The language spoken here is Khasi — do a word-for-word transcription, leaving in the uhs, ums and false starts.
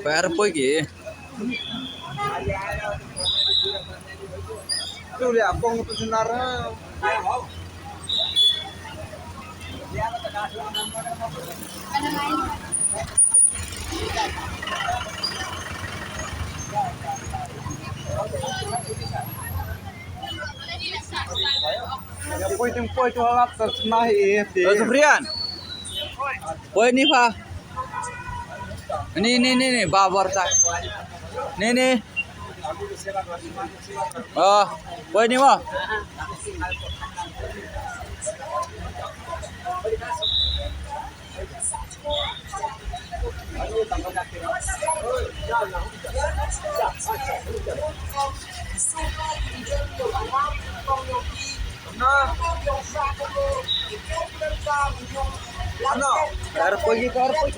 Pyrshah ki. Tu liah pong tu senar. Poi tu, poi tu, halap sa semah, eh, eh. Sufrian. Poi ni pha. Ni, ni, ni, ni, babar ta. Ni, ni. Oh, poi ni mo. Ano, kar poi, kar poi.